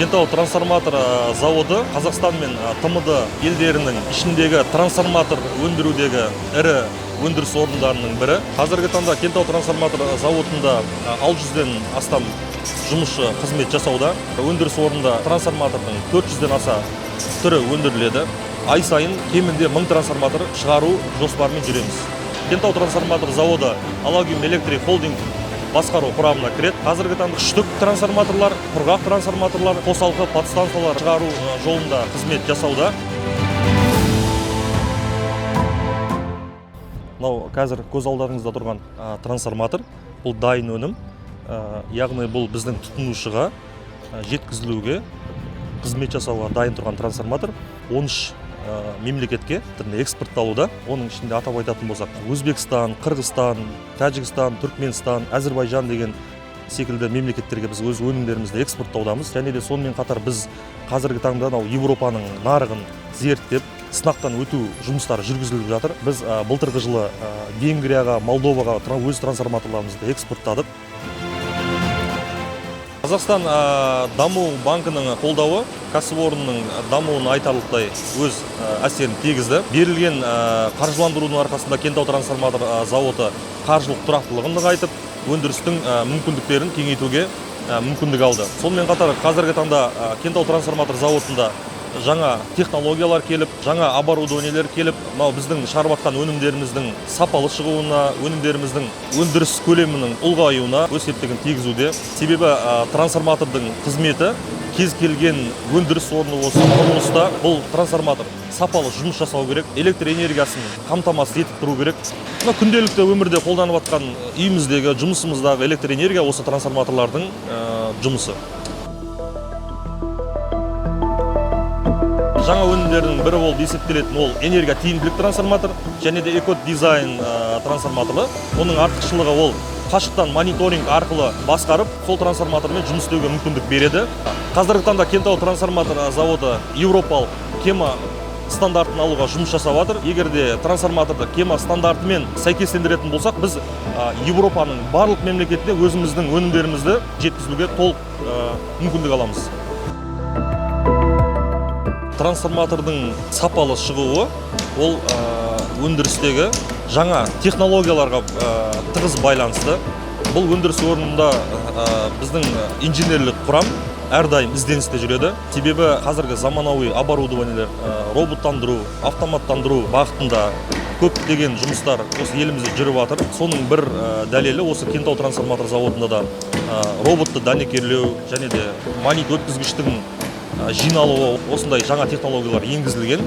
Кентау трансформатор заводы Қазақстан мен ТМД елдерінің ішіндегі трансформатор өндірудегі ірі өндіріс орындарының бірі. Қазіргі таңда Кентау трансформатор заводында 600-ден астам жұмысшы қызмет жасауда. Өндіріс орнында трансформатордың 400-ден аса түрі өндіріледі. Ай сайын кемінде 1000 трансформатор шығару жоспарымен жүреміз. Кентау трансформатор заводы Алагеум Электрик Холдинг басқару құрамына кіреді. Қазіргі таңда үштік трансформаторлар, құрғақ трансформаторлар, қосалқы подстанциялар шығару жолында қызмет жасауда. Мынау қазір көз алдарыңызда тұрған трансформатор, бұл дайын өнім. Яғни бұл біздің тұтынушыға жеткізілуге қызмет жасауға дайын тұрған трансформатор. 13 мемлекетке экспортталуда. Оның ішінде атап айтатын болсақ, Өзбекстан, Қырғызстан, Тәжікстан, Түркменстан, Әзірбайжан деген секілді мемлекеттерге біз өз өнімдерімізді экспорттаудамыз. Және де сонымен қатар біз қазіргі таңда мынау Еуропаның нарығын зерттеп, сынақтан өту жұмыстары жүргізіліп жатыр. Біз былтырғы жылы Венгрияға, Молдоваға өз трансформаторларымызды экспорттадық. Қазақстан даму банкінің қолдауы кәсіпорынның дамуына айтарлықтай өз әсерін тигізді. Берілген қаржыландырудың арқасында Кентау трансформатор зауыты қаржылық тұрақтылығын нығайтып, өндірістің мүмкіндіктерін кеңейтуге мүмкіндік алды. Сонымен қатар қазіргі таңда Кентау трансформатор зауытында жаңа технологиялар келіп, жаңа оборудованиелер келіп, мынау біздің шығарып жатқан өнімдеріміздің сапалы шығуына, өнімдеріміздің өндіріс көлемінің ұлғаюына өз септігін тигізуде. Себебі трансформатордың қызметі кез келген өндіріс орны болсын, құрылыста бұл трансформатор сапалы жұмыс жасау керек, электр энергиясын қамтамасыз етіп тұру керек. Мына күнделікті өмірде қолданып жатқан үйіміздегі, жұмысымыздағы электр энергия осы трансформаторлардың жұмысы. Жаңа өнімдердің бірі болып есептелетін ол энергия тиімділік трансформатор және де эко-дизайн трансформаторы. Оның артықшылығы ол қашықтан мониторинг арқылы басқарып, сол трансформатормен жұмыс істеуге мүмкіндік береді. Қазіргі таңда Кентау трансформатор заводы еуропалық кема стандартын алуға жұмыс жасап жатыр. Егер де трансформаторды кема стандартымен сәйкестендіретін болсақ, біз Еуропаның барлық мемлекетіне өзіміздің өнімдерімізді жеткізуге толық мүмкіндік аламыз. Трансформатордың сапалы шығуы ол өндірістегі жаңа технологияларға тығыз байланысты. Бұл өндіріс орнында біздің инженерлік құрам әрдайым ізденісте жүреді. Себебі қазіргі заманауи оборудованиелер, роботтандыру, автоматтандыру бағытында көптеген жұмыстар осы елімізде жүріп жатыр. Соның бір дәлелі осы Кентау трансформатор заводында да роботты дәнекерлеу және де магнит өткізгіштің жиналуы, осындай жаңа технологиялар енгізілген.